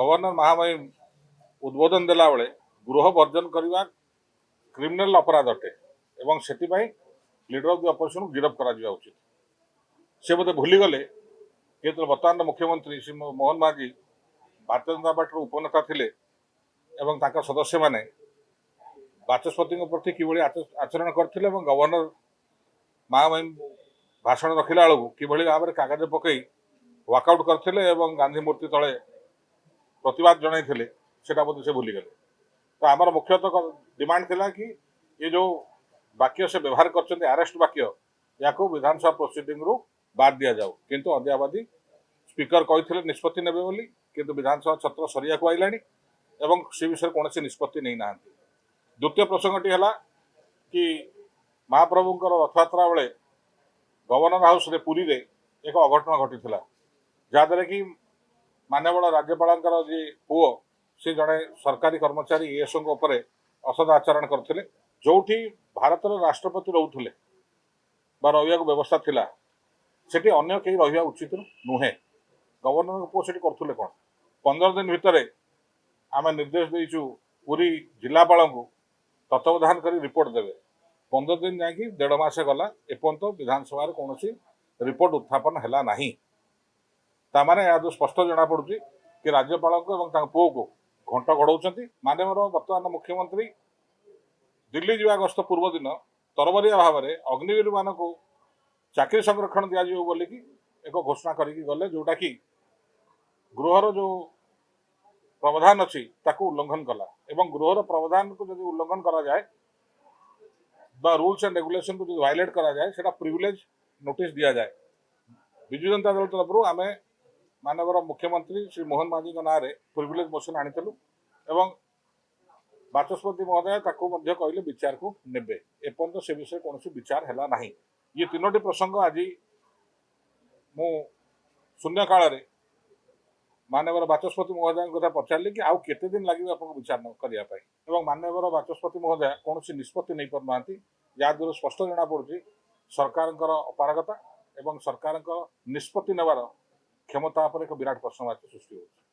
Governor ମହାମହିମ ଉଦ୍ବୋଧନ ଦେଲାବେଳେ ଗୃହ ବର୍ଜନ କରିବା କ୍ରିମିନାଲ ଅପରାଧ ଅଟେ ଏବଂ ସେଥିପାଇଁ ଲିଡର ଅଫ୍ the ଅପୋଜିସନକୁ ଗିରଫ କରାଯିବା ଉଚିତ। ସେ ବୋଧେ ଭୁଲିଗଲେ, ଯେତେବେଳେ ବର୍ତ୍ତମାନର ମୁଖ୍ୟମନ୍ତ୍ରୀ ଶ୍ରୀ ମୋହନ ମାଝୀ ଭାରତୀୟ ଜନତା ପାର୍ଟିର ଉପନେତା ଥିଲେ ଏବଂ ତାଙ୍କ ସଦସ୍ୟମାନେ ବାଚସ୍ପତିଙ୍କ ପ୍ରତି କିଭଳି ଆଚରଣ କରିଥିଲେ ଏବଂ ଗଭର୍ଣ୍ଣର ମହାମହିମ ଭାଷଣ ରଖିଲା ବେଳକୁ କିଭଳି ଭାବରେ କାଗଜ ପକାଇ ୱାକଆଉଟ୍ କରିଥିଲେ ଏବଂ ଗାନ୍ଧୀ ମୂର୍ତ୍ତି ତଳେ ପ୍ରତିବାଦ ଜଣାଇଥିଲେ, ସେଟା ବୋଧେ ସେ ଭୁଲିଗଲେ। ତ ଆମର ମୁଖ୍ୟତଃ ଡିମାଣ୍ଡ ଥିଲା କି ଏ ଯେଉଁ ବାକ୍ୟ ସେ ବ୍ୟବହାର କରିଛନ୍ତି, ଆରେଷ୍ଟ ବାକ୍ୟ, ୟାକୁ ବିଧାନସଭା ପ୍ରୋସିଡିଂରୁ ବାଦ ଦିଆଯାଉ। କିନ୍ତୁ ଅଦ୍ୟାବଧି ସ୍ପିକର କହିଥିଲେ ନିଷ୍ପତ୍ତି ନେବେ ବୋଲି, କିନ୍ତୁ ବିଧାନସଭା ସତ୍ର ସରିବାକୁ ଆଇଲାଣି ଏବଂ ସେ ବିଷୟରେ କୌଣସି ନିଷ୍ପତ୍ତି ନେଇନାହାନ୍ତି। ଦ୍ୱିତୀୟ ପ୍ରସଙ୍ଗଟି ହେଲା କି ମହାପ୍ରଭୁଙ୍କର ରଥଯାତ୍ରା ବେଳେ ଗଭର୍ଣ୍ଣର ହାଉସରେ ପୁରୀରେ ଏକ ଅଘଟଣ ଘଟିଥିଲା, ଯାହାଦ୍ୱାରା କି ମାନ୍ୟବର ରାଜ୍ୟପାଳଙ୍କର ଯିଏ ପୁଅ, ସେ ଜଣେ ସରକାରୀ କର୍ମଚାରୀ ଏଏସ୍ଓଙ୍କ ଉପରେ ଅସଦ ଆଚରଣ କରିଥିଲେ। ଯୋଉଠି ଭାରତର ରାଷ୍ଟ୍ରପତି ରହୁଥିଲେ ବା ରହିବାକୁ ବ୍ୟବସ୍ଥା ଥିଲା, ସେଠି ଅନ୍ୟ କେହି ରହିବା ଉଚିତ ନୁହେଁ। ଗଭର୍ଣ୍ଣରଙ୍କ ପୁଅ ସେଠି କରୁଥିଲେ କ'ଣ? 15 ଦିନ ଭିତରେ ଆମେ ନିର୍ଦ୍ଦେଶ ଦେଇଛୁ ପୁରୀ ଜିଲ୍ଲାପାଳଙ୍କୁ ତତ୍ତ୍ୱାବଧାନ କରି ରିପୋର୍ଟ ଦେବେ। 15 ଦିନ ଯାଇକି ଦେଢ଼ ମାସ ଗଲା, ଏପର୍ଯ୍ୟନ୍ତ ବିଧାନସଭାରେ କୌଣସି ରିପୋର୍ଟ ଉତ୍ଥାପନ ହେଲା ନାହିଁ। ତା ମାନେ ଏହା ଯୋଉ ସ୍ପଷ୍ଟ ଜଣାପଡୁଛି କି ରାଜ୍ୟପାଳଙ୍କୁ ଏବଂ ତାଙ୍କ ପୁଅକୁ ଘଣ୍ଟ ଘୋଡ଼ଉଛନ୍ତି। ମାନ୍ୟବର ବର୍ତ୍ତମାନ ମୁଖ୍ୟମନ୍ତ୍ରୀ ଦିଲ୍ଲୀ ଯିବା ଗସ୍ତ ପୂର୍ବ ଦିନ ତରବରିଆ ଭାବରେ ଅଗ୍ନିବୀରମାନଙ୍କୁ ଚାକିରି ସଂରକ୍ଷଣ ଦିଆଯିବ ବୋଲିକି ଏକ ଘୋଷଣା କରିକି ଗଲେ, ଯୋଉଟାକି ଗୃହର ଯୋଉ ପ୍ରବଧାନ ଅଛି ତାକୁ ଉଲ୍ଲଂଘନ କଲା। ଏବଂ ଗୃହର ପ୍ରବଧାନକୁ ଯଦି ଉଲ୍ଲଂଘନ କରାଯାଏ ବା ରୁଲ୍ସ ଆଣ୍ଡ ରେଗୁଲେସନକୁ ଯଦି ଭାଇଲେଟ୍ କରାଯାଏ, ସେଟା ପ୍ରିଭିଲେଜ ନୋଟିସ୍ ଦିଆଯାଏ। ବିଜୁ ଜନତା ଦଳ ତରଫରୁ ଆମେ ମାନ୍ୟବର ମୁଖ୍ୟମନ୍ତ୍ରୀ ଶ୍ରୀ ମୋହନ ମାଝୀଙ୍କ ନାଁରେ ପ୍ରିଭିଲେଜ ମୋସନ ଆଣିଥିଲୁ ଏବଂ ବାଚସ୍ପତି ମହୋଦୟ ତାକୁ ମଧ୍ୟ କହିଲେ ବିଚାରକୁ ନେବେ। ଏପର୍ଯ୍ୟନ୍ତ ସେ ବିଷୟରେ କୌଣସି ବିଚାର ହେଲା ନାହିଁ। ଇଏ ତିନୋଟି ପ୍ରସଙ୍ଗ ଆଜି ମୁଁ ଶୂନ୍ୟ କାଳରେ ମାନ୍ୟବର ବାଚସ୍ପତି ମହୋଦୟଙ୍କ କଥା ପଚାରିଲି କି ଆଉ କେତେ ଦିନ ଲାଗିବ ଆପଣଙ୍କୁ ବିଚାର କରିବା ପାଇଁ? ଏବଂ ମାନ୍ୟବର ବାଚସ୍ପତି ମହୋଦୟ କୌଣସି ନିଷ୍ପତ୍ତି ନେଇପାରୁନାହାନ୍ତି, ଯାହାଦ୍ୱାରା ସ୍ପଷ୍ଟ ଜଣାପଡ଼ୁଛି ସରକାରଙ୍କର ଅପାରଗତା ଏବଂ ସରକାରଙ୍କ ନିଷ୍ପତ୍ତି ନେବାର କ୍ଷମତା ଉପରେ ଏକ ବିରାଟ ପ୍ରଶ୍ନବାଚୀ ସୃଷ୍ଟି ହେଉଛି।